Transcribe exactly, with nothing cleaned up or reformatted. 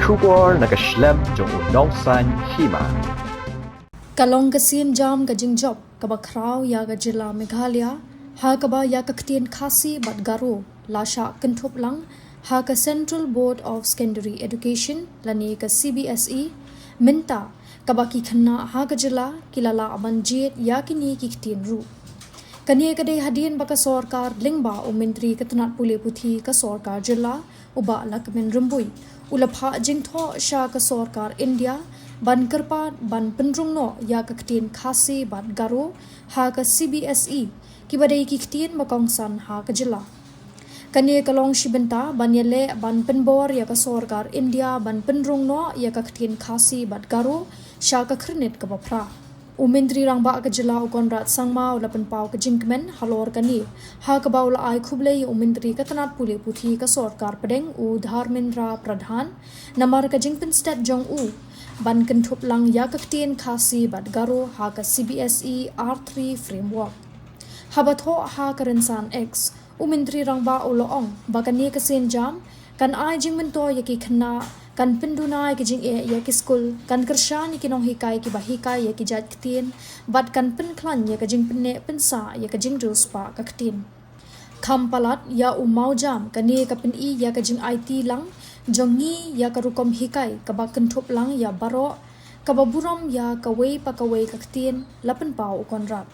Khubor na ka shlem jong u Nongsaiñ Hima. Ka long ka sienjam ka jingjop kaba khraw ïa ka jylla Meghalaya, ha kaba ïa ka ktien Khasi bad Garo la shah kynthup lang ha ka Central Board of Secondary Education lane ka C B S E mynta, kaba ki khynnah ha ka jylla ki la lah ban jied ïa kine ki ktien ruh. Kane ka dei hadien ba ka sorkar lyngba u Myntri ka tnat pule puthi ka sorkar jylla, u Bah Lahkmen Rymbui, u la phah jingthoh sha ka sorkar India ban kyrpad ban pynrung noh ïa ka ktien Khasi bad Garo ha ka C B S E, kiba dei ki ktien ba kongsan ha ka jylla. Kane ka long shi bynta ban ïaleh ban pynbor ïa ka sorkar India ban pynrung noh ïa ka ktien Khasi bad Garo sha ka khyrnit kaba phra. U Myntri Rangbah ka jylla u Conrad Sangma u la pynpaw ka jingkmen halor kane, ha kaba u la ai khublei ïa u Myntri ka tnat pule puthi ka sorkar pdeng u Dharmendra Pradhan namar ka jingpynstet jong u ban kynthup lang ïa ka ktien Khasi bad Garo ha ka C B S E R three framework. Haba thoh ha ka rynsan X, u Myntri Rangbah u la ong ba kane ka sienjam kan ai jingmyntoi ïa ki khynnah, kan pynduna ïa ki jingeh ïa ki skul, kan kyrshan ïa ki nonghikai kiba hikai ïa ki jait ktien, bad kan pynkhlaiñ ïa ka jingpynneh pynsah ïa ka jingriewspah ka ktien. Kham palat ïa u mawjam, kane ka pyni ïa ka jingaiti lang jong ngi ïa ka rukom hikai kaba kynthup lang ïa baroh, kaba burom ïa kawei pa kawei ka ktien, la pynpaw u Conrad.